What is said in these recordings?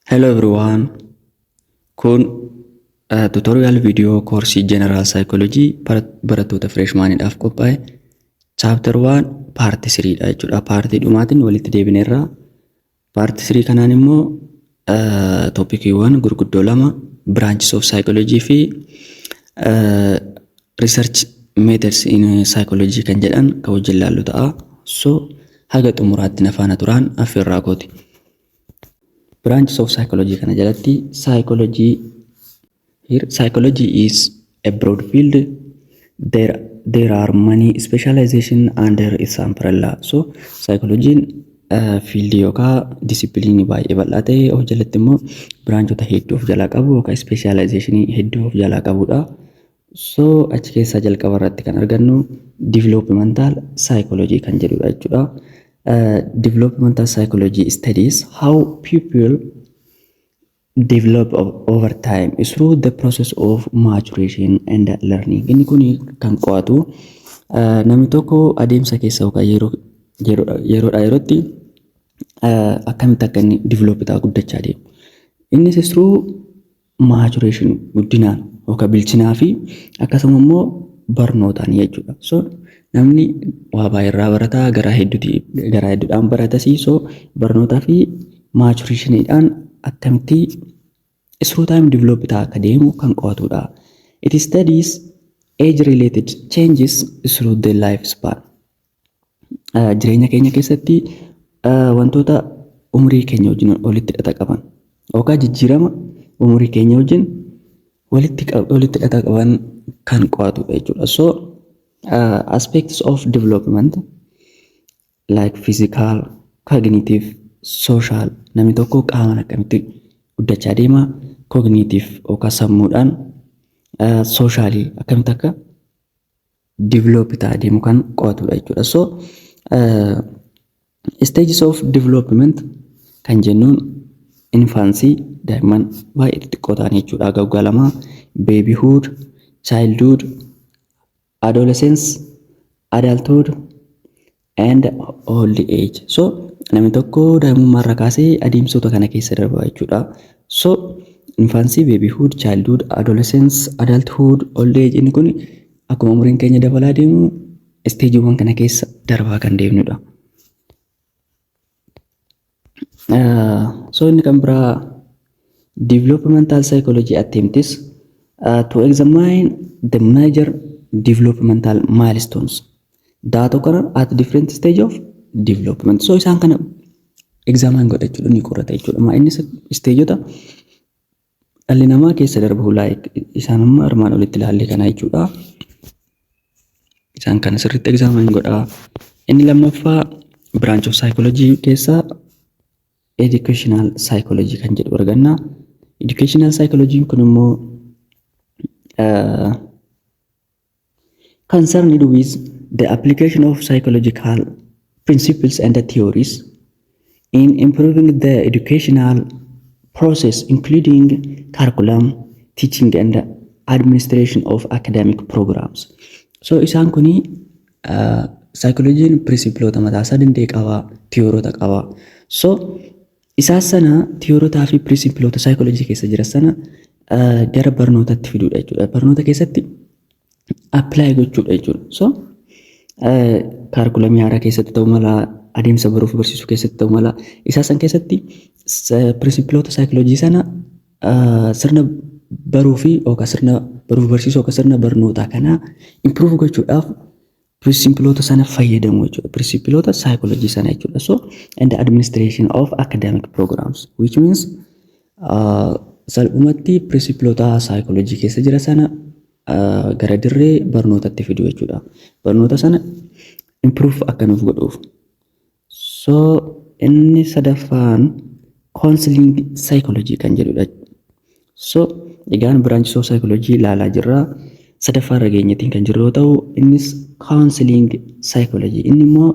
Hello everyone. Kun tutorial video koorsii General Psychology barattoota freshmaniidhaaf qophaa'e chapter 1 part 3 dha jechuudha. Paartii dhumaatiin walitti deebineerra. Part 3 kanaan immoo topiciiwwan gurguddoo lama, branches of psychology fi research methods in psychology kan jedhan kan wajjin laallu ta'a. So haga xumuraatti na faana turaan affeerraa kooti. Branches of psychology kana jalatti psychology here, psychology is a broad field. There are many specialization under its umbrella. So psychology'n field yookaan discipline baay'ee bal'aa ta'e of jalatti immoo branchota hedduu of jalaa qabu yookaan specialization hedduu of jalaa qabudha. So achi keessaa jalqaba irratti kan argannu developmental psychology kan jedhudha jechuudha. Developmental psychology studies how people develop over time through the process of maturation and learning. Inni kun kan qo'atu namni tokko adeemsa keessa yookaan yeroo yeroodhaa yerootti akkamitti akka inni develop ta'a, guddachaa deemu. Innis through maturation, guddinaan yookaan bilchinaa fi akkasuma immoo barnootaan jechuudha. So namni waa baay'ee barataa, garaa hedduuti, garaa hedduudhaan baratasii. So barnootaa fi maturationiidhaan akkamitti through time develop ta'a akka deemu kan qo'atudha. It studies age related changes through the life span. Jireenya keenya keessatti wantoota umurii keenya wajjin walitti hidhata qaban yookaan jijjiirama umurii keenya wajjin walitti hidhata qaban kan qo'atudha jechuudha. So aspects of development like physical, cognitive, social, namni tokko qaamaan akkamitti guddachaa deema, cognitive yookaan sammuudhaan, socially akkamitti akka develop ta'aa deemu kan qo'atudha jechuudha. So stages of development kan jennuun infancy, daa'imman baay'ee xixiqqoo ta'an jechuudha. Hanga waggaa 2, babyhood, childhood, adolescence, adulthood and old age. So namni tokko daa'imummaa irraa kaasee adeemsota kana keessa darba jechuudha. So infancy, babyhood, childhood, adolescence, adulthood, old age, inni kun akkuma umuriin keenya dabalaa deemu stageiiwwan kana keessa darbaa kan deemnudha. So inni kan biraa developmental psychology attempts to examine the major developmental milestones that occur at different stage of development. So isaan kana examine godha jechuudha, ni qorata jechuudha. Maa inni stageota dhalli namaa keessa darbu, like isaan amma armaan olitti ilaalle kana jechuudha. Isaan kana sirriitti examine godha. Inni lammaffaa branch of psychology keessaa educational psychology kan jedhu arganna. Educational psychology kun immoo concerned with the application of psychological principles and theories in improving the educational process, including curriculum, teaching and administration of academic programs. So isaan kuni psychology'n principleoota mataasaa danda'e qaba, theoryota qaba. So isaan sana, theoryotaa fi principleoota psychology keessa jiran sana gara barnootatti fiduudha jechuudha. Barnoota keessatti apply gochuudha jechuudha. So curriculumii haaraa keessatti ta'uu mala, adeemsa baruuf barsiisuu keessatti ta'uu mala, isaa san keessatti principleoota saayikooloojii sana sirna baruu fi yookaan sirna baruuf barsiisuu yookaan sirna barnootaa kanaa improve gochuudhaaf principleoota sana fayyadamu jechuudha. Principleoota saayikooloojii sana jechuudha. So and the administration of academic programs, which means salphumatti principleoota saayikooloojii keessa jira sana gara dirree barnootatti fidu jechuudha. Barnoota sana improve akka nuuf godhuuf. So inni sadaffaan counseling psychology kan jedhudha. So egaan branch of psychology ilaalaa jirra. Sadaffaa irra geenyetiin kan jirru yoo ta'u, innis counseling psychology. Inni immoo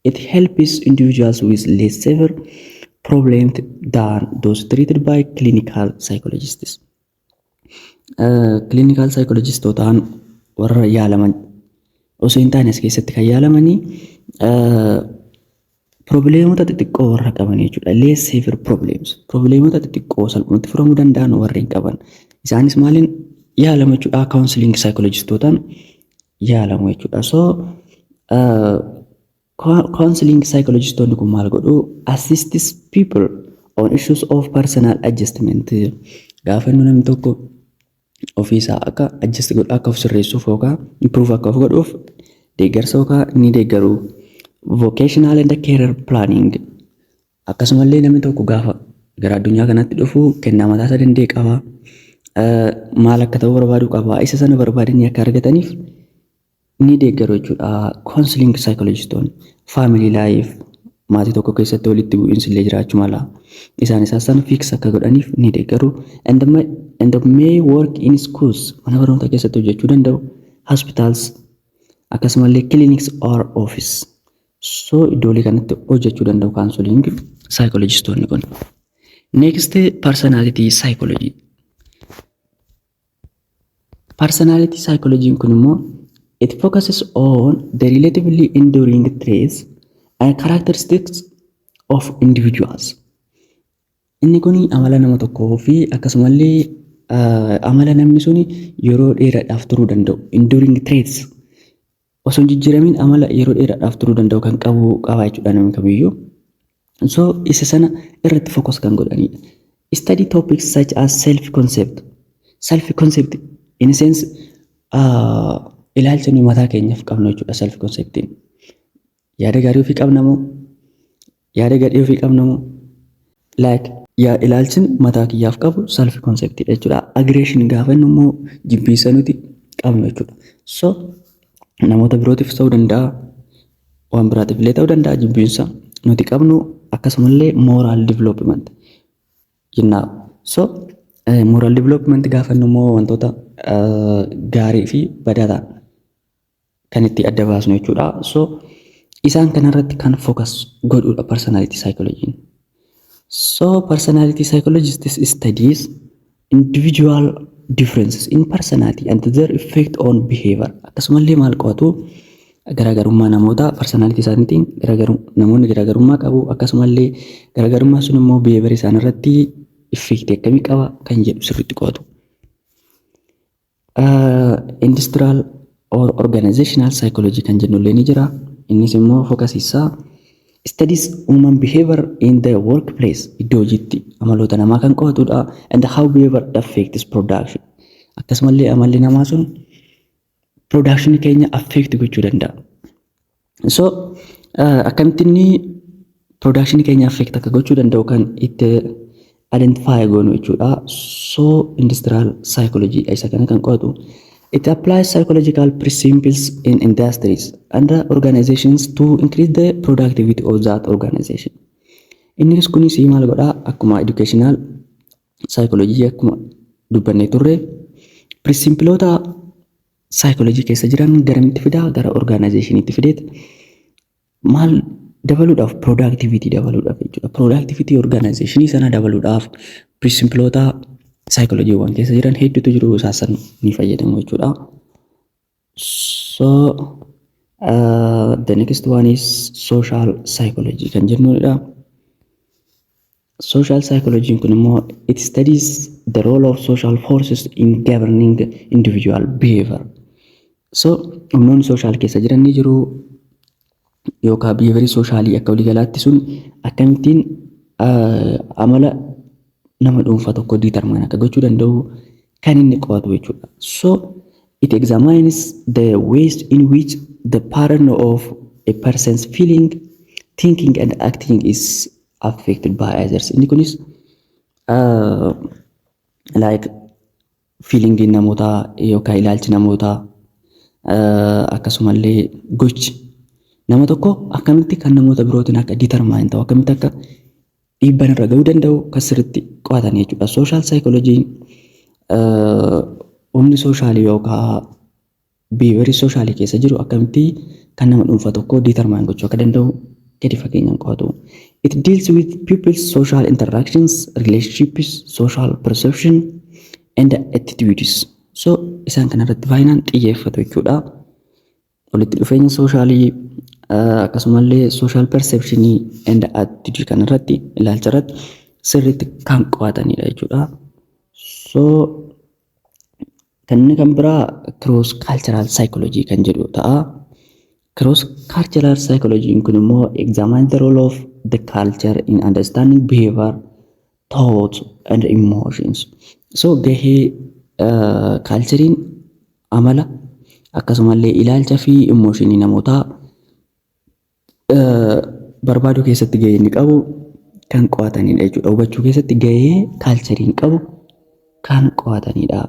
it helps individuals with less severe problems than those treated by clinical psychologists. Clinical psychologistootaan warra yaalaman osoo hin taane, as keessatti kan yaalamanii Problemota xixiqqoo warra qaban jechuudha. Less severe problems. Problemota xixiqqoo salphumatti furamuu danda'an warreen qaban. Isaanis maaliin yaalamu jechuudha? Counseling psychologistootaan yaalamu jechuudha. So counseling psychologistoonni kun maal godhu? Assists people on issues of personal adjustment. Gaafa inni namni tokko ofiisaa akka adjust godhu, akka of sirreessuuf yookaan improve akka of godhuuf deeggarsa yookaan ni deeggaru. Vocational and career planning, akkasumallee namni tokko gaafa gara addunyaa kanatti dhufu kennaa mataa isaa danda'e qaba. Maal akka ta'u barbaadu qaba. Isa sana barbaadanii akka argataniif ni deeggaru jechuudha. Counseling psychologistoonni family life, maatii tokko keessatti walitti bu'iinsi illee jiraachuu mala. Isaan isaa sana fix akka godhaniif ni deeggaru. And may work in schools, mana barnootaa keessatti hojjechuu danda'u. Hospitals, akkasumallee clinics or office. So iddoolee kanatti hojjechuu danda'u counseling psychologistoonni kun. Next, personality psychology. Personality psychology kun immoo it focuses on the relatively enduring traits and characteristics of individuals. Inni kun amala nama tokkoo fi akkasumallee amala namni suni yeroo dheeraadhaaf turuu danda'u. Enduring traits, osoo hin jijjiiramiin amala yeroo dheeraadhaaf turuu danda'u kan qabu qaba jechuudha namni kamiyyuu. So isa sana irratti focus kan godhanidha. Study topics such as self concept. Self concept in a sense ilaalcha nuyi mataa keenyaaf qabnu jechuudha self conceptiin. Yaada gaarii ofii qabna moo? Yaada gadhee ofii qabna moo? Like yaa ilaalchi mataa kiyyaaf qabu self conceptidha jechuudha. Aggression gaafa inni immoo jibbiinsa nuti qabnu jechuudha. So namoota birootiif ta'uu danda'a, waan biraatiif illee ta'uu danda'a jibbiinsa nuti qabnu. Akkasumallee moral development jennaa. So moral development gaafa inni immoo wantoota gaarii fi badaa ta'an kan itti adda baasnu jechuudha. So isaan kanarratti kan focus godhudha personality psychology. So personality psychologists studies individual differences in personality and their effect on behavior. Akkasumallee maal qo'atu? Garaagarummaa namoota personality isaaniitiin namoonni garaagarummaa qabu, akkasumallee garaagarummaa sun immoo behavior isaan irratti effect akkamii qaba kan jedhu sirriitti qo'atu. Industrial or organizational psychology kan jennu illee ni jira. Innis immoo focus isaa studies human behavior in the workplace, iddoo hojiitti amaloota namaa kan qo'atudha, and how behavior affects production. Akkasumallee amalli namaa sun production keenya affect gochuu danda'a. So akkamitti inni production keenya affect akka gochuu danda'u kan itti identify goonu jechuudha. So industrial psychology isa kana kan qo'atu. It applies psychological principles in industries and organizations to increase the productivity of that organization. Innis kunis maal godhaa? Akkuma educational psychology akkuma dubbannee turre, principleoota psychology keessa jiran garamitti fidaa? Gara organizationiitti fideet maal dabaluudhaaf? Productivity dabaluudhaaf jechuudha. Productivity organizationii sana dabaluudhaaf principleoota psychologyiiwwan keessa jiran hedduutu jiru, isaan ni fayyadamu jechuudha. So the next one is social psychology kan jennudha. Social psychology kun immoo it studies the role of social forces in governing individual behavior. So humnoonni social keessa jiran ni jiru yookaan behavior socialii akka waliigalaatti sun akkamittiin amala nama dhuunfaa tokko determine akka gochuu danda'u kan inni qo'atu jechuudha. So it examines the ways in which the pattern of a person's feeling, thinking and acting is affected by others. Inni kunis like feelingiin namootaa yookaan ilaalchi namootaa, akkasumallee gochi nama tokko akkamitti kan namoota birootiin akka determine ta'u, akkamitti akka dhiibbaan irra gahuu danda'u kan sirriitti qo'atan jechuudha. Social psychologyn humni socialii yookaan behaviorii socialii keessa jiru akkamitti kan nama dhuunfaa tokko determine gochuu akka danda'u gadi fageenyaan qo'atu. It deals with people's social interactions, relationships, social perception and attitudes. So isaan kanarratti baay'inaan xiyyeeffatu jechuudha. Walitti dhufeenya socialii, Akkasumallee social perception and attitude kan irratti, ilaalcha irratti sirriitti kan qo'atanidha jechuudha. So kan inni kan biraa cross cultural psychology kan jedhu ta'a. Cross cultural psychology kun immoo examine the role of the culture in understanding behavior, thoughts and emotions. So gahee cultureiin amala akkasumallee ilaalcha fi emotionii namootaa barbaaduu keessatti gahee inni qabu kan qo'atanidha jechuudha. Hubachuu keessatti gahee cultureiin qabu kan qo'atanidha.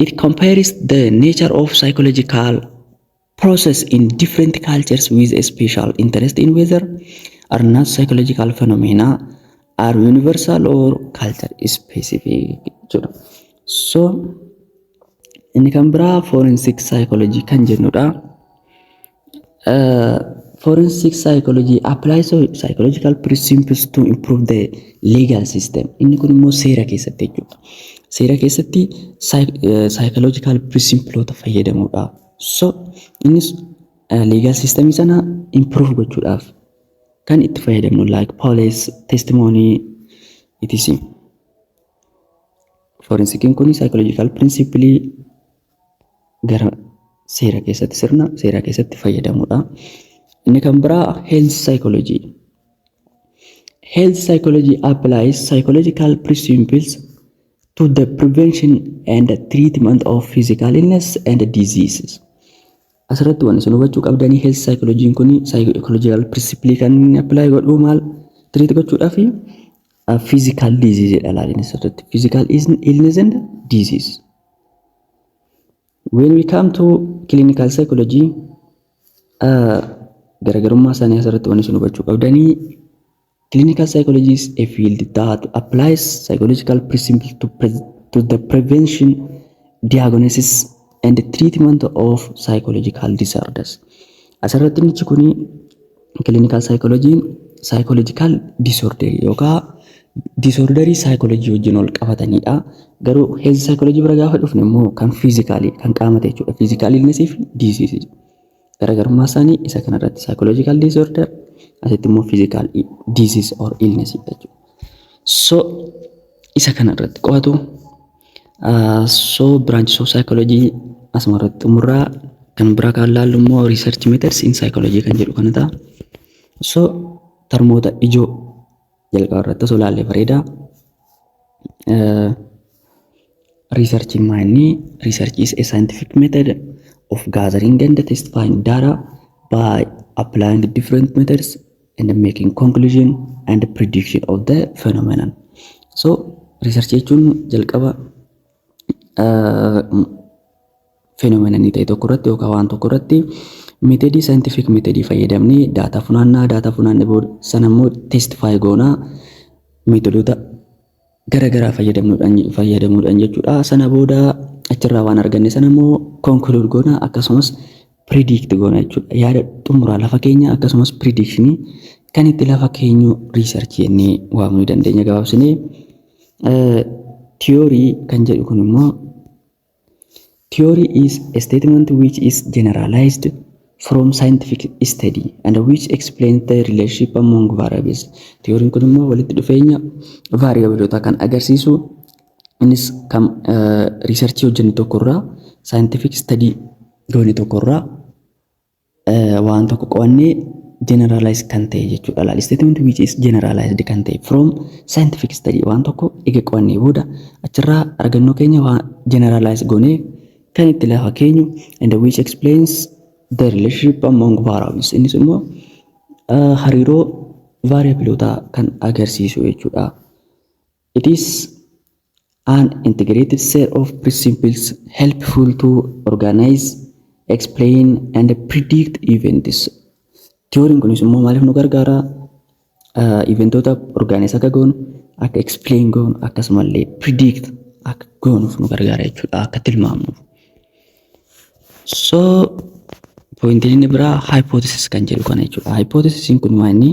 It compares the nature of psychological process in different cultures with a special interest in whether or not psychological phenomena are universal or culture specific jechuudha. So inni kan biraa forensic psychology kan jennudha. Forensic psychology applies psychological principles to improve the legal system. Inni kun immoo seera keessatti jechuudha. Seera keessatti psychological principleota fayyadamuudha. So innis legal system sana improve gochuudhaaf kan itti fayyadamnu, like police testimony, etc. Forensiciin kun psychological principle gara seera keessatti, sirna seera keessatti fayyadamuudha. Inni kan biraa health psychology. Health psychology applies psychological principles to the prevention and treatment of physical illness and diseases. Asirratti wanti isin hubachuu qabdanii, health psychology kun psychological principle kan inni apply godhu maal treat gochuudhaaf? Physical disease jedha laalin asirratti, physical illness and disease. When we come to clinical psychology, garaagarummaa isaanii asirratti wanti isin hubachuu qabdanii, clinical psychology is a field that applies psychological principles to the prevention, diagnosis and treatment of psychological disorders. Asirratti inni kuni clinical psychology psychological disorder yookaan disorderii psychology wajjin wal qabatanidha. Garuu health psychology bira gaafa dhufne immoo kan physicalii, kan qaamate jechuudha. Physical illness fi disease. Garaagarummaa isaanii isa kanarratti, psychological disorder, asitti immoo physical disease or illness jechuudha. So isa kanarratti qo'atu. So branches of psychology asuma irratti xumurraa. Kan biraa kan laallu immoo research methods in psychology kan jedhu kana ta'a. So termoota ijoo jalqaba irratti osoo laallee bareeda. Research maa inni? Research is a scientific method of gathering and testifying data by applying different methods and making conclusion and prediction of the phenomenon. So research jechuun jalqaba phenomenonii ta'e tokko irratti yookaan waan tokko irratti methodii, scientific methodii fayyadamnee data funaannaa. Data funaannee booda sana immoo testify goonaa, methodoota gara garaa fayyadamuudhaan jechuudha. Sana booda achirraa waan arganne sana immoo conclude goona, akkasumas predict goona jechuudha. Yaada xumuraa lafa keenya akkasumas predictionii kan itti lafa keenyu research jennee waamuu dandeenya gabaabsinee. Theory kan jedhu kun immoo, theory is a statement which is generalized from scientific study and which explains the relationship among variables. Theoryin kun immoo walitti dhufeenya variableota kan agarsiisu, innis kan researchii hojjennu tokkorraa, scientific study goone tokkorraa waan tokko qo'annee generalize kan ta'e jechuudha. Laal, statement which is generalized kan ta'e from scientific study, waan tokko ega qo'annee booda achirraa argannoo keenya waan generalize goonee kan itti lafa keenyu, and which explains the relationship among variables, innis immoo hariiroo variableotaa kan agarsiisu jechuudha. It is an integrated set of principles helpful to organize, explain and predict events. Theoryin kunis immoo maaliif nu gargaara? Eventoota organize akka goonu, akka explain goonu, akkasumallee predict akka goonuuf nu gargaara jechuudha, akka tilmaamnuuf. So pointiin inni biraa hypothesis kan jedhu kana jechuudha. Hypothesisiin kun maal inni?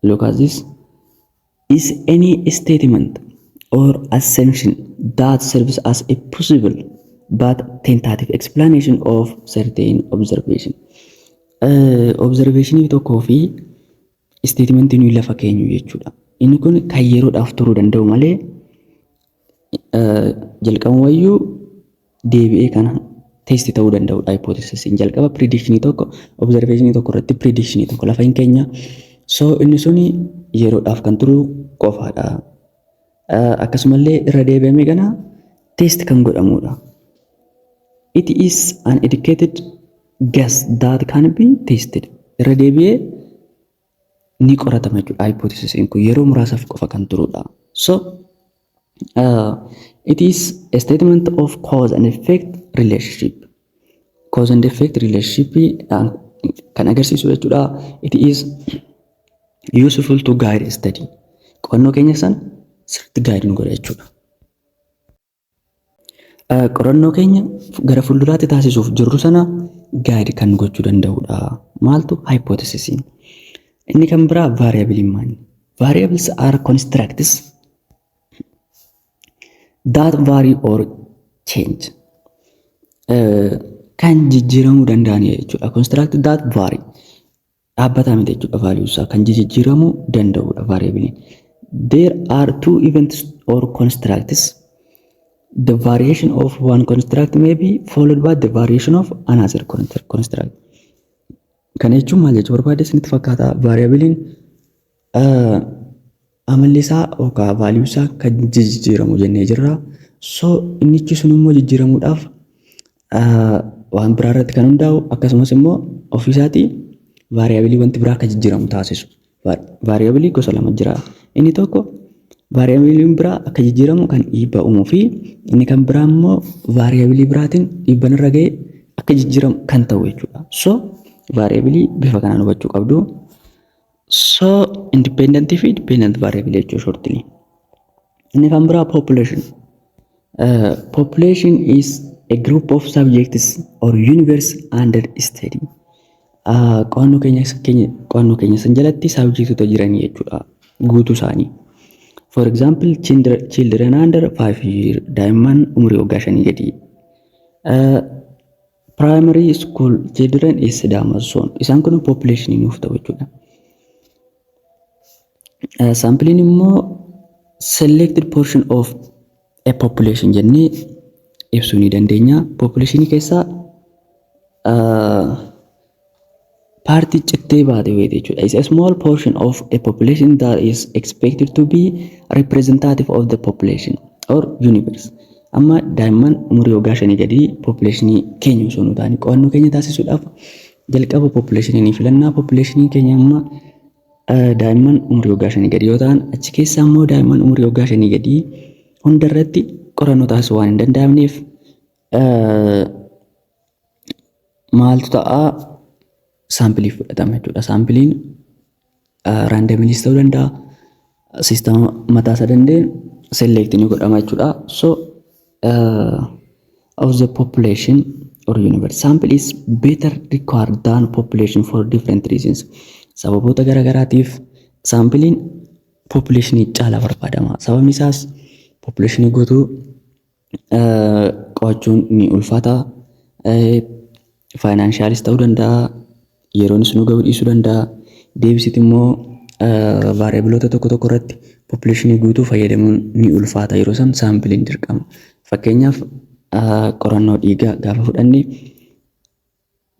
Look at this, is any statement or assumption that serves as a possible but tentative explanation of certain observation. Observationii tokkoo fi statementii nuyi lafa keenyu jechuudha. Inni kun kan yeroodhaaf turuu danda'u malee jalqabumayyuu deebi'ee kana test ta'uu danda'udha hypothesisiin. Jalqaba predictionii tokko, observationii tokko irratti predictionii tokko lafa hin keenya. So inni suni yeroodhaaf kan turu qofaadha. Akkasumallee irra deebi'amee kana test kan godhamudha. It is an educated guess that can be tested. Irra deebi'ee ni qoratama jechuudha. Hypothesisiin kun yeroo muraasaaf qofa kan turudha. So it is a statement of cause and effect relationship. Cause and effect relationship kan agarsiisu jechuudha. It is useful to guide study. Qo'annoo keenya san sirriitti guide nu godha jechuudha. Qorannoo keenya gara fuulduraatti taasisuuf jirru sana guide kan gochuu danda'udha. Maaltu? Hypothesisiin. Inni kan biraa variable maali? Variables are constructs that vary or change. Kan jijjiiramuu danda'an jechuudha. Construct that vary. Dhaabbataa miti jechuudha, value isaa kan jijjiiramuu danda'udha variableiin. There are two events or constructs. The variation of one construct may be followed by the variation of another construct. Kana jechuun maal jechuu barbaade isinitti fakkaata? Variableiin amalli isaa yookaan value isaa kan jijjiiramu jennee jirra. So innichi sun immoo jijjiiramuudhaaf waan biraa irratti kan hundaa'u, akkasumas immoo ofiisaatii variableii wanti biraa akka jijjiiramu taasisu. Variableii gosa lama jira. Inni tokko variableiin biraa akka jijjiiramu kan dhiibbaa uumuu fi inni kan biraa immoo variableii biraatiin dhiibbaan irra ga'ee akka jijjiiramu kan ta'u jechuudha. So variableii bifa kanaan hubachuu qabdu. So independent fi dependent variable jechuu shortly. Inni kan biraa population. Population is a group of subjects or universe under study. Qo'annoo keenya san jalatti subjectota jiranii jechuudha guutuu isaanii. For example, children under 5 year, daa'imman umurii waggaa 5 gadi. Primary school children is Sidama zone. Isaan kun population nuuf ta'u jechuudha. Sampleiin immoo selected portion of a population jennee ibsuu ni dandeenya. Population keessaa partii cittee baate wayiiti jechuudha. Is a small portion of a population that is expected to be representative of the population or universe. Amma daa'imman umurii waggaa 5 gadii populationii keenya osoo nu ta'anii, qo'annoo keenya taasisuudhaaf jalqaba populationii ni filannaa. Populationii keenya amma daa'imman umurii waggaa 5 gadii yoo ta'an, achi keessa immoo daa'imman umurii waggaa 5 gadii hunda irratti qorannoo taasisuu waan hin danda'amneef maaltu ta'a? Sampleii fudhatama jechuudha. Sampleiin randomlyis ta'uu danda'a. Systema mataa isaa danda'een select ni godhama jechuudha. So of the population or universe. Sample is better required than population for different reasons. Sababoota garaagaraatiif sampleiin populationii caalaa barbaadama. Sababni isaas populationii guutuu qo'achuun ni ulfaata. Financialis ta'uu danda'a. Yeroonis nu gahuu dhiisuu danda'a. Deebisitti immoo variableoota tokko tokko irratti populationii guutuu fayyadamuun ni ulfaata. Yeroo san sampleiin dirqama. Fakkeenyaaf, qorannoo dhiigaa gaafa fudhanne,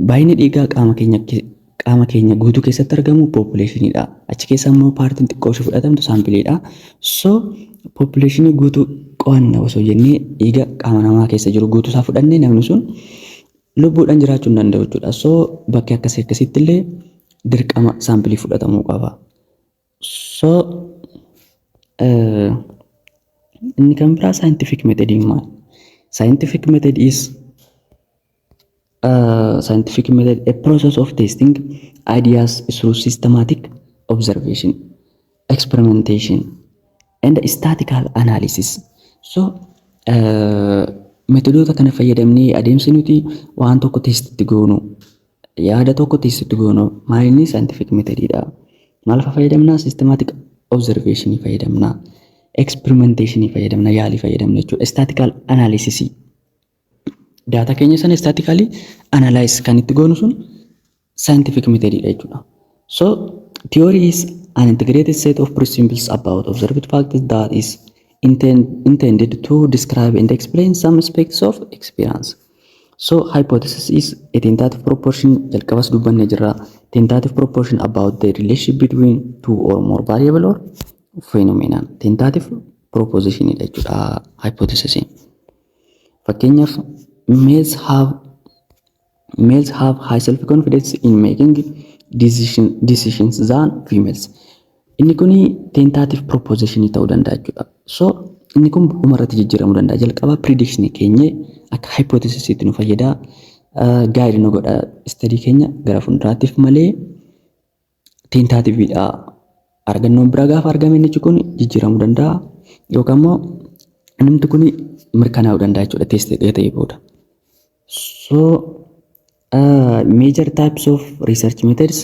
baay'inni dhiigaa qaama keenya guutuu keessatti argamu populationiidha. Achi keessa immoo partiin xiqqoo ishee fudhatamtu sampleiidha. So populationii guutuu qo'anna osoo jennee dhiiga qaama namaa keessa jiru guutuu isaa fudhannee, namni sun lubbuudhaan jiraachuu hin danda'u jechuudha. So bakki akkasii akkasitti illee dirqama sampleii fudhatamuu qaba. So inni kan biraa scientific method maal? Scientific method is scientific method a process of testing ideas through systematic observation, experimentation, and statistical analysis. So methodoota kana fayyadamnee adeemsi nuti waan tokko testitti goonu, yaada tokko testitti goonu maal inni? Scientific methodidha. Maal fayyadamnaa? Systematic observation Data keenya sana statistically analyze kan itti goonu sun scientific method dha jechuudha. So theory is an integrated set of principles about observed facts that is intended to describe and explain some aspects of experience. So hypothesis is a tentative proportion, jalqabas dubbanne jirra, tentative proportion about the relationship between two or more variable or phenomenon. Tentative proposition dha jechuudha hypothesis. Fakkeenyaaf, males have high self confidence in making decisions than females. Inni kuni tentative proposition ta'uu danda'a jechuudha. So inni kun dhumarratti jijjiiramuu danda'a. Jalqaba prediction keenya akka hypothesisiitti nu fayyada. Guide nu godha study keenya gara fuulduraattiif malee tentativeidha. Argannoon biraa gaafa argame inni kun jijjiiramuu danda'a yookaan immoo namni kun mirkanaa'uu danda'a jechuudha test ta'ee booda. So major types of research methods,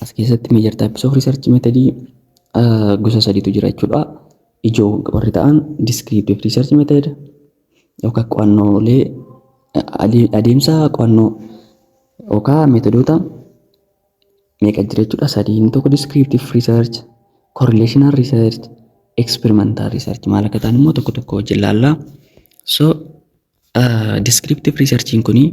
as keessatti major types of research method gosa sadiitu jira jechuudha. Ijoo warri ta'an descriptive research method yookaan qo'annoolee adeemsa qo'annoo yookaan methodoota meeqa jira jechuudha? Sadii. Inni tokko descriptive research, correlational research, experimental research. Maal akka ta'an immoo tokko tokko wajjin ilaalla. So descriptive researchiin kuni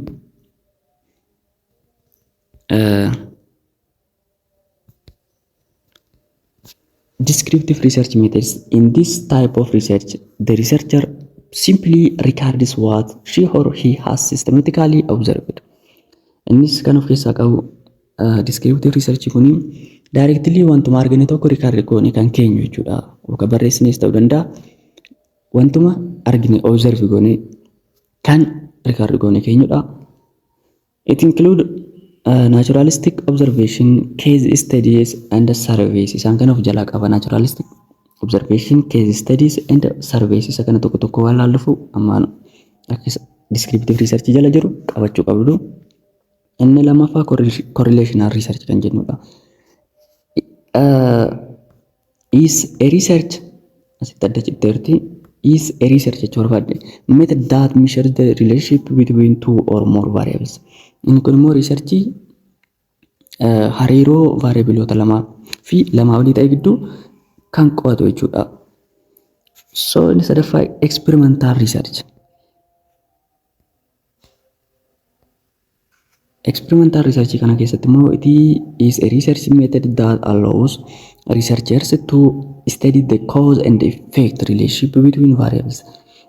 descriptive research methods. In this type of research, the researcher simply records what she or he has systematically observed. Innis kan of keessaa qabu, descriptive research kuni directly wantuma argine tokko record goone kan keenyu jechuudha. Yookaan barreessines ta'uu danda'a. Wantuma argine observe goone kan record goone keenyudha. It include naturalistic observation, case studies and surveys. Isaan kana of jalaa qaba. Naturalistic observation, case studies and surveys. Isa kana tokko tokko waan laallufu ammaan akka descriptive research jala jiru qabachuu qabdu. Inni lammaffaa correlational research kan jennudha. Is a research, asitti adda citteerti, is a research jechuu barbaadde, method that measures the relationship between two or more variables. Inni kun immoo researchii hariiroo variableoota lamaa fi lamaa olii ta'e gidduu kan qo'atu jechuudha. So inni sadaffaa experimental research. Experimental research kana keessatti immoo it is a research method that allows researchers to study the cause and effect relationship between variables.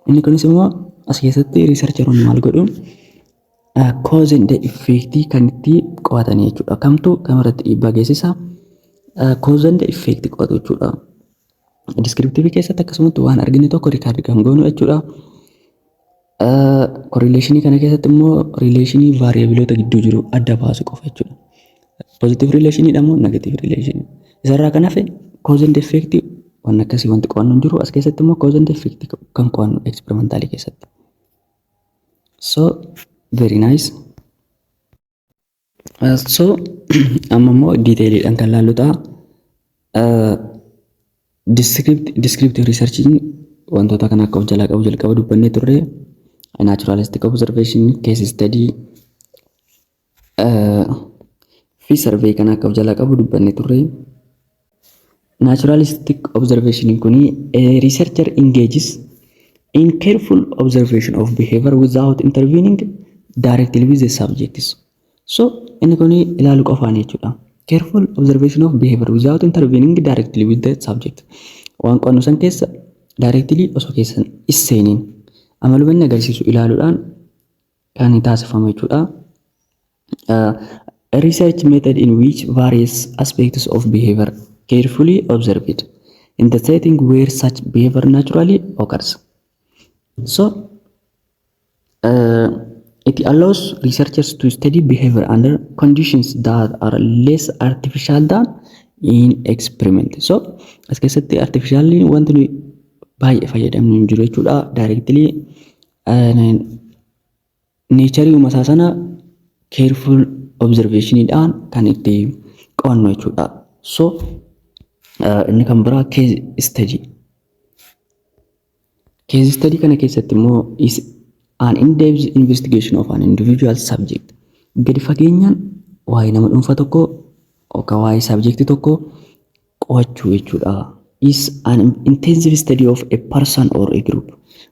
Inni kunis immoo as keessatti researcheroonni maal godhu? Cause and effect kan itti qo'atan jechuudha. Kamtu kamirratti dhiibbaa geessisa? Cause and effect qo'atu jechuudha. Descriptive keessatti akkasumatti waan argine tokko record kan goonu jechuudha. Correlationii kana keessatti immoo relationii variableoota gidduu jiru adda baasu qofa jechuudha. Positive relationiidha moo negative relation? Isarraa kan hafe cause and effect waan akkasii wanti qo'annu hin jiru. As keessatti immoo cause and effect kan qo'annu experimentalii keessatti. So very nice. So amma immoo detailiidhaan kan laallu ta'a. Descriptive researchiin wantoota kana akka of jalaa qabu jalqaba dubbannee turre. Naturalistic observation, case study fi survey kana akka of jalaa qabu dubbannee turre. Naturalistic observation kuni a researcher engages in careful observation of behavior without intervening directly with the subjects. So inni kuni ilaalu qofaan jechuudha. Careful observation of behavior without intervening directly with the subject. Waan qo'annu san keessa directly osoo keessan isseeniin amaluma inni agarsiisu ilaaluudhaan kan taasifamu jechuudha. A research method in which various aspects of behavior carefully observed in the setting where such behavior naturally occurs. So, it allows researchers to study behavior under conditions that are less artificial than in experiment. So, as keessatti artificially wanti nuyi baay'ee fayyadamnu hin jiru jechuudha. Directly nature uumasaa sana careful observationiidhaan kan itti qo'annu jechuudha. So, inni kan biraa case study. Case study kana keessatti immoo is An in-depth investigation of an individual subject. Gadi fageenyaan waa'ee nama dhuunfaa tokkoo yookaan waa'ee subject tokkoo qo'achuu jechuudha. Is an intensive study of a person or a group.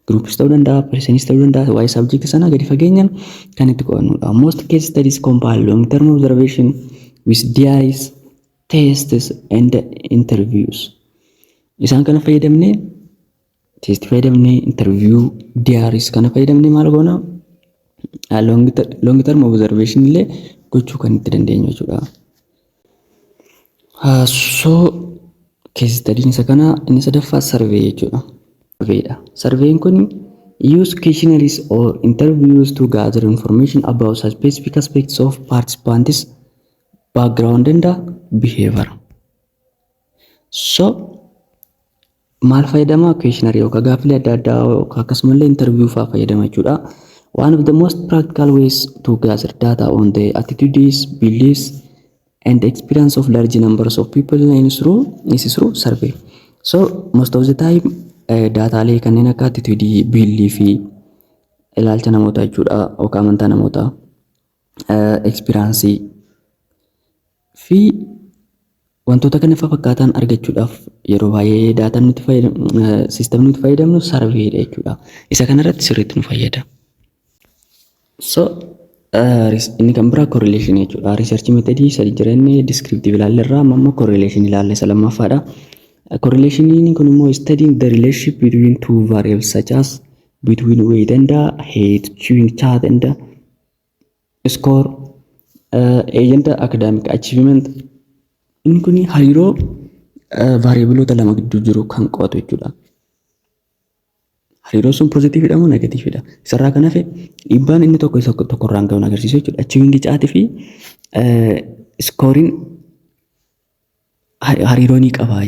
Groups ta'uu danda'a, personis ta'uu danda'a, waa'ee subject sanaa gadi fageenyaan kan itti qo'annudha. Most case studies compile long term observation with diaries, tests and interviews. Isaan kana fayyadamnee, test fayyadamnee, interview, diaries kana fayyadamnee maal goona? Long term observation illee gochuu kan itti dandeenyu jechuudha. So case study isa kana. Inni sadaffaa survey jechuudha. Surveydha. Surveyn kun use questionnaires or interviews to gather information about specific aspects of participants' background and behavior. So maal fayyadama? Questionnaire yookaan gaaffilee adda addaa yookaan akkasumallee interview fa'aa fayyadama jechuudha. One of the most practical ways to gather data on the attitudes, beliefs and experience of large numbers of people is through survey. So most of the time daataalee kanneen akka attitude, belief fi ilaalcha namootaa jechuudha, yookaan amantaa namootaa, experience fi wantoota kana fakkaatan argachuudhaaf yeroo baay'ee daataan nuti fayyadamnu, systemni nuti fayyadamnu surveydha jechuudha. Isa kanarratti sirriitti nu fayyada. So inni kan biraa correlation jechuudha. Research methodii sadi jira, inni descriptive ilaallerraa, amma immoo correlation ilaalla, isa lammaffaadha. Correlationiin kun immoo studying the relationship between two variables, such as between weight and height, chewing chat and score, age and academic achievement. Inni kun hariiroo variableoota lama gidduu jiru kan qo'atu jechuudha. Hariiroon sun positivedha moo negativedha? Isarraa kan hafe dhiibbaan inni tokko isa tokkorraan ga'uun agarsiisu jechuudha. Chewing chatii fi scoreiin hariiroo ni qabaa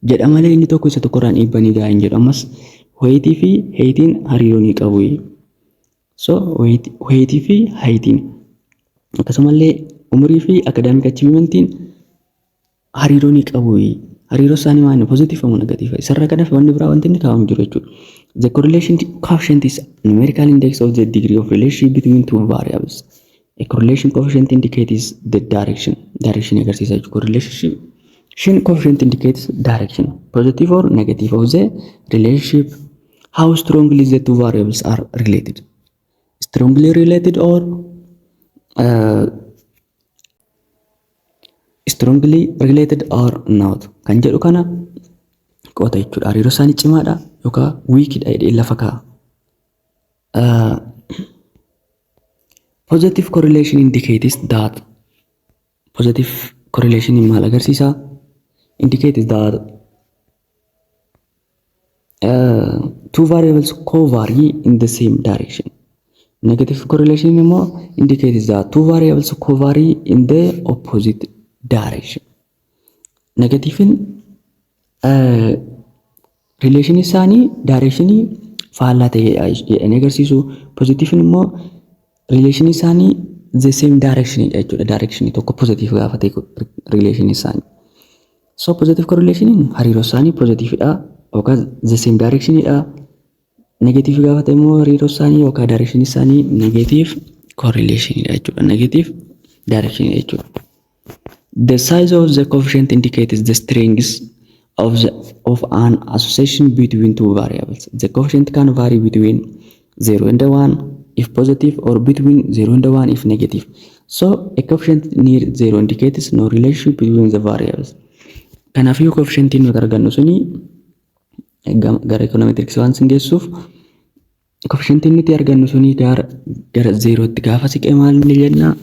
jedha malee inni tokko isa tokkorraan dhiibbaa ni ga'a hin jedhu. Ammas weightii fi heightiin hariiroo ni qabu. So weightii fi heightiin, akkasumallee umurii fi academic achievementiin hariiroo ni qabu. Hariiroo isaanii maali? Positive moo negative? Isarraa kan hafe wanni biraa wanti inni kaa'amu jiru jechuudha. The correlation coefficient is numerical index of the degree of relationship between two variables. A correlation coefficient indicates the direction. Direction agarsiisa jechuudha. Correlation coefficient indicates direction, positive or negative, of the relationship. How strongly the two variables are related. Strongly related or strongly related or not kan jedhu kana qo'ata jechuudha. Hariiroo isaanii cimaadha yookaan weakidha jedhee lafa kaa'a. Positive correlation indicates that, positive correlation maal agarsiisa? Indicates that two variables co-vary in the same direction. Negative correlation immoo indicates that two variables co-vary in the opposite direction. Negativein relation isaanii directionii faallaa ta'e jedhanii agarsiisu. Positivein immoo relation isaanii the same direction jechuudha. Direction tokko positive gaafa ta'e relation isaanii. So positive correlation hariiroo isaanii positivedha yookaan the same directionidha. Negative gaafa ta'e immoo hariiroo isaanii yookaan direction isaanii negative correlationidha jechuudha. Negative direction jechuudha. The size of the coefficient indicates the strength of an association between two variables. The coefficient can vary between 0 and 1 if positive or between 0 and 1 if negative. So a coefficient near 0 indicates no relationship between the variables. Kanaafuu coefficientiin nuti argannu suni gara econometrics waan sin geessuuf, coefficientiin nuti argannu suni gara zeerootti gaafa siqee maal ni jenna?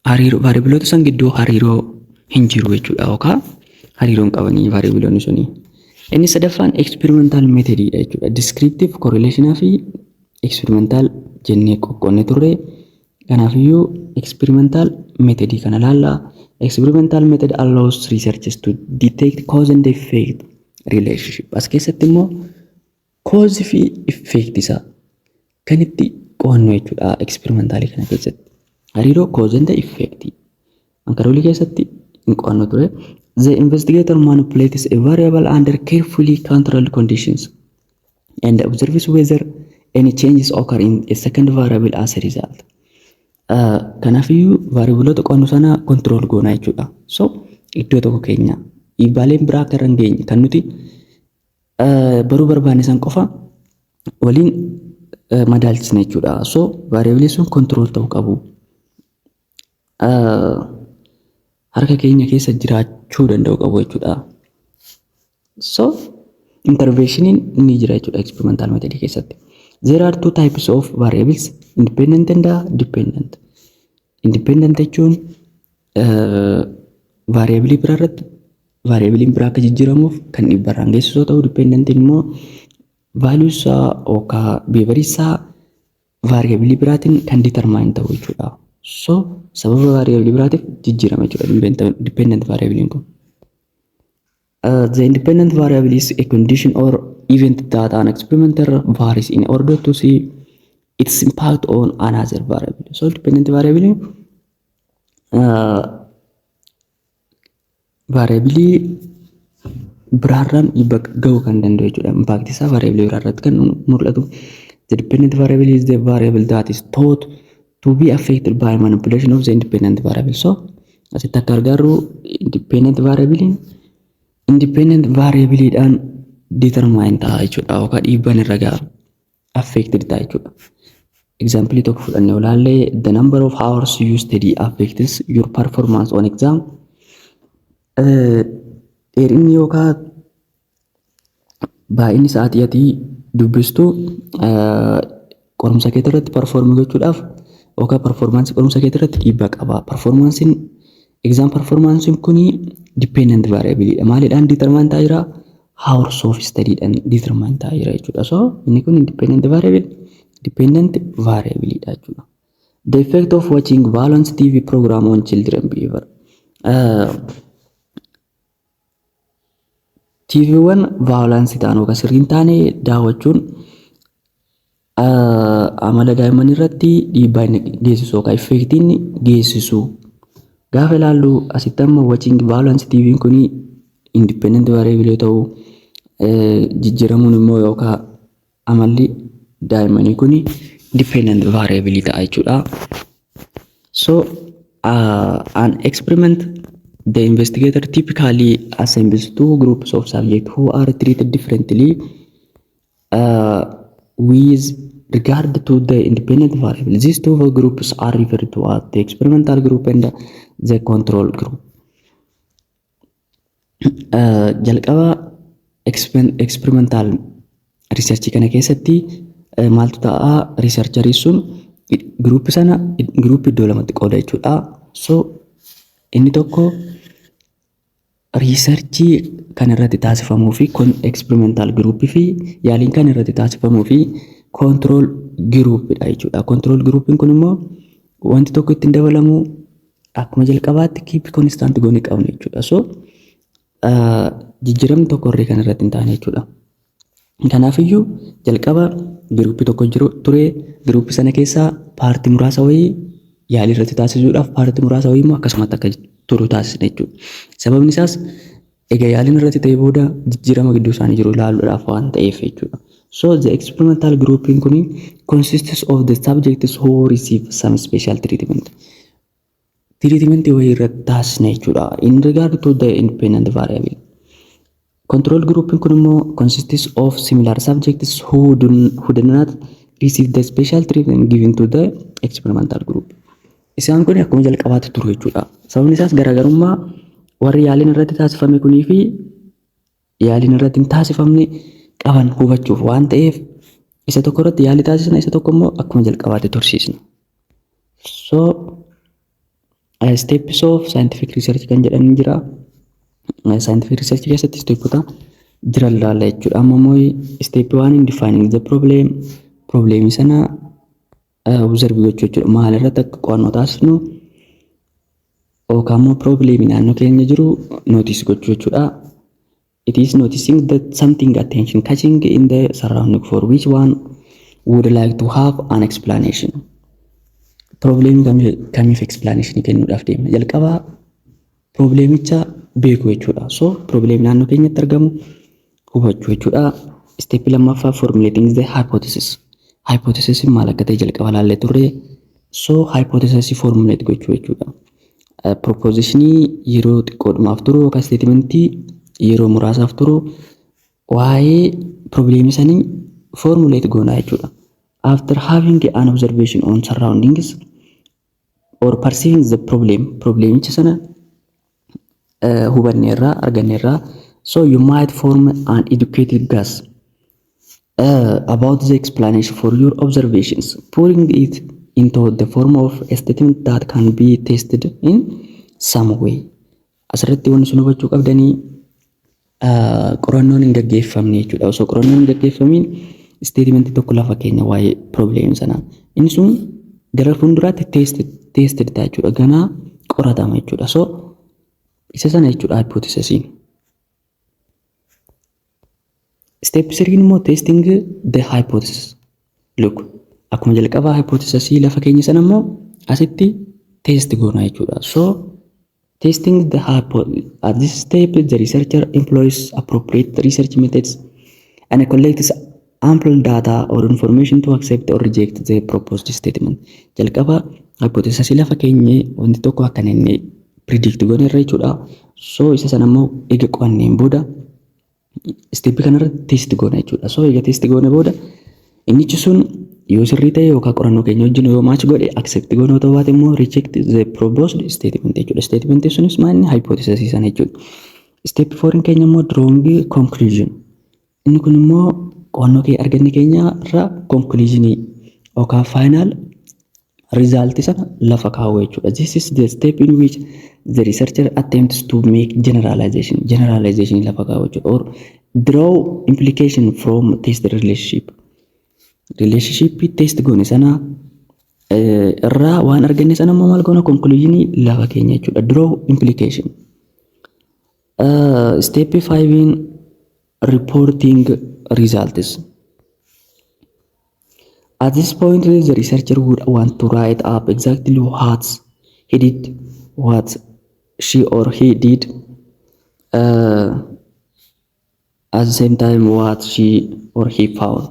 Hariiroo variableoota san gidduu hariiroo hin jiru jechuudha, yookaan hariiroo hin qabanii variableoonni suni. Inni sadaffaan experimental methodidha jechuudha. Descriptive, correlational fi experimental jennee qoqqoonnee turre. Kanaafiyyuu experimental methodii kana ilaalla. Experimental method allows researchers to detect cause and effect relationship. As keessatti immoo cause fi effect isaa kan itti qo'annu jechuudha experimentalii kana keessatti. Hariiroo cause and effect. Ankaroolii keessatti hin qo'annu ture. The investigator manipulates a variable under carefully controlled conditions. and observes whether any changes occur in a second variable as a result. Kanaafiyyuu variableoota qo'annu sana control goona jechuudha. So iddoo tokko keenya dhiibbaaleen biraa akka irra hin geenye kan nuti baruu barbaanne san qofa waliin madaalchisna jechuudha. So variableii sun control ta'uu qabu. Harka keenya keessa jiraachuu danda'u qabu jechuudha. So interventioniin ni jira jechuudha experimental method keessatti. There are two types of variables: independent and dependent. Independent jechuun variableii biraa irratti variableiin biraa akka jijjiiramuuf kan dhiibbarraan geessisu yoo ta'u, dependentiin immoo value isaa yookaan behaviorii isaa variableii biraatiin kan determine ta'u jechuudha. So sababa variableii biraatiif jijjiirama jechuudha dependent variableiin kun. The independent variable is a condition or event that an experimenter varies in order to see its impact on another variable. So dependent variable variableii biraarraan dhiibba gahuu kan danda'u jechuudha. Impact isaa variableii biraarratti kan mul'atu. The dependent variable is the variable that is thought to be affected by manipulation of the independent variable. So asitti akka argarru independent variable independent variableedhaan determine ta'a jechuudha, yookaan dhiibbaan irra gaha, affected ta'a jechuudha. Example tokko fudhannee ilaallee, the number of hours you study affects your performance on exam. Dheerinni yookaan baay'inni sa'aatii ati dubbistu qorumsa kee irratti perform gochuudhaaf yookaan performanceii qorumsa kee irratti dhiibbaa qaba. Performanceiin, exam performanceiin kuni dependent variableedha. Maaliidhaan determine ta'aa jira? Hours of studyidhaan determine ta'aa jira jechuudha. So inni kun independent variable dependent variableedha jechuudha. The effect of watching violence TV program on children behavior. TVwwan violence ta'an yookaan sirrii hin taane daawwachuun amala daa'immanii irratti dhiibbaa inni geessisu yookaan effectii inni geessisu. Gaafa ilaallu asitti amma watching violence TV'n kuni independent variable yoo ta'u, jijjiiramuun immoo yookaan amalli daa'immanii kuni dependent variable ta'a jechuudha. So an experiment, the investigator typically assembles two groups of subjects who are treated differently with regard to the independent variable. These two groups are referred to as the experimental group and the control group. Jalqaba experimental research kana keessatti maaltu ta'a? Researcherii sun groupii sana groupii iddoo lamatti qooda jechuudha. So inni tokko researchii kan irratti taasifamuu fi experimental groupii fi yaaliin kan irratti taasifamuu fi control groupiidha jechuudha. Control groupiin kun immoo wanti tokko ittiin dabalamu, akkuma jalqabaatti keep constant goonee qabna jechuudha. So jijjiiramni tokko illee kan irratti hin taane jechuudha. Kanaafiyyuu jalqaba groupii tokko jiru ture, groupii sana keessaa partii muraasa wayii yaalii irratti taasisuudhaaf, partii muraasa wayii immoo akkasumatti akka turu taasisna jechuudha. Sababni isaas egaa yaaliin irratti ta'e booda jijjiirama gidduu isaanii jiru ilaaluudhaaf waan ta'eef jechuudha. So the experimental grouping kuni consists of the subjects who receive some special treatment. Treatment wayii irratti taasisna jechuudha. In regard to the independent variable. Control grouping kun immoo consists of similar subjects who do not receive the special treatment given to the experimental group. Isaan kun akkuma jalqabaatti turu jechuudha. Sababni isaas garaagarummaa warri yaaliin irratti taasifame kunii fi yaaliin irratti hin taasifamne qaban hubachuuf waan ta'eef, isa tokko irratti yaalii taasisna, isa tokko immoo akkuma jalqabaatti tursiisna. So steps of scientific research kan jedhan jira. Scientific research keessatti stepota jiran ilaalla jechuudha. Amma immoo step one in defining the problem, problemii sana observe gochuu jechuudha. Maal irratti akka qo'annoo taasisnu yookaan immoo problemii naannoo keenya jiru notice gochuu jechuudha. It is noticing that something attention catching in the surrounding for which one would like to have an explanation. Problemii kamiif explanation kennuudhaaf deemna? Jalqabaa problemicha beekuu jechuudha. So problemii naannoo keenyatti argamu hubachuu jechuudha. Step lammaffaa, formulating the hypothesis. Hypothesis maal akka ta'e jalqaba laallee turre. So hypothesis formulate gochuu jechuudha. Propositionii yeroo xiqqoodhumaaf turu yookaan statementii yeroo muraasaaf turu waa'ee problemii sanii formulate goonaa jechuudha. After having an observation on surroundings or perceiving the problem, problemicha sana hubanneerraa, arganneerraa, so you might form an educated guess about the explanation for your observations, putting it into the form of a statement that can be tested in some way. Asirratti wanti sun hubachuu qabdanii qorannoon hin gaggeeffamne jechuudha. Osoo qorannoon hin gaggeeffamiin statementii tokko lafa keenya waa'ee problem sanaa. Inni sun gara fuulduraatti tested ta'a jechuudha. Ganaa qoratama jechuudha. So isa sana jechuudha hypothesisiin. Step 3 immoo testing the hypothesis. Look, akkuma jalqabaa hypothesisii lafa keenya sana immoo asitti test goona jechuudha. So testing the hypothesis, at this step the researcher employs appropriate research methods and collects ample data or information to accept or reject the proposed statement. Jalqaba hypothesisii lafa keenye wanti tokko akka inni predict goone irra jechuudha. So isa sana immoo eega qo'anneen booda step kanarratti test goona jechuudha. So eega test goone booda innichi sun yoo sirrii ta'e yookaan qorannoo keenya wajjin yoo match godhe accept goone, ta'uu baate immoo reject the proposed statement jechuudha. Statement sunis maal inni hypothesis sana jechuudha. Step 4 keenya immoo drawing conclusion. Inni kun immoo qo'annoo kee arganne keenya irraa conclusionii yookaan final result sana lafa kaa'u jechuudha. This is the step in which the researcher attempts to make generalization. Generalization lafa kaa'u jechuudha. Or draw implication from test relationship. Relationship test goone sana irraa waan arganne sana immoo maal goona, conclusionii lafa keenya jechuudha. Draw implication. Step 5 in reporting results. At this point, the researcher would want to write up exactly what he did, what she or he did, at the same time what she or he found.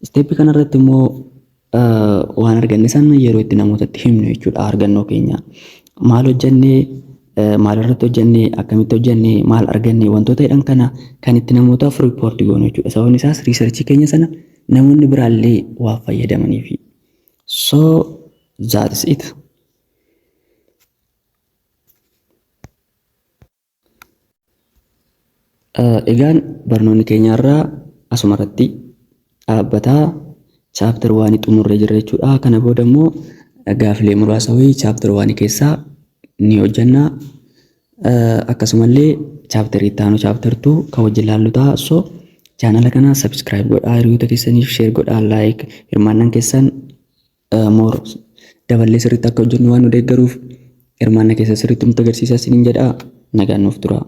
Step kanarratti immoo waan arganne sana yeroo itti namootatti himnu jechuudha argannoo keenya. Maal hojjennee, maal irratti hojjennee, akkamitti hojjennee, maal arganne wantoota jedhan kana kan itti namootaaf report goonu jechuudha. Sababni isaas researchii keenya sana namoonni biraallee waa fayyadamaniifi. So that is it. Egaan barnoonni keenya irraa asuma irratti dhaabbataa, chapter 1 xumurree jirra jechuudha. Kana booda immoo gaafilee muraasa wayii chapter 1 keessaa ni hojjenna. Akkasumallee chapterii itti aanu, chapter 2 kan wajjin laallu ta'a. So channela kana subscribe godhaa, hiriyoota keessaniif share godhaa, like hirmaannaan keessan more daballee sirriitti akka hojjennu waan nu deeggaruuf hirmaannaa keessa sirriitti nutti agarsiisaa isiniin jedhaa, nagaan nuuf tura.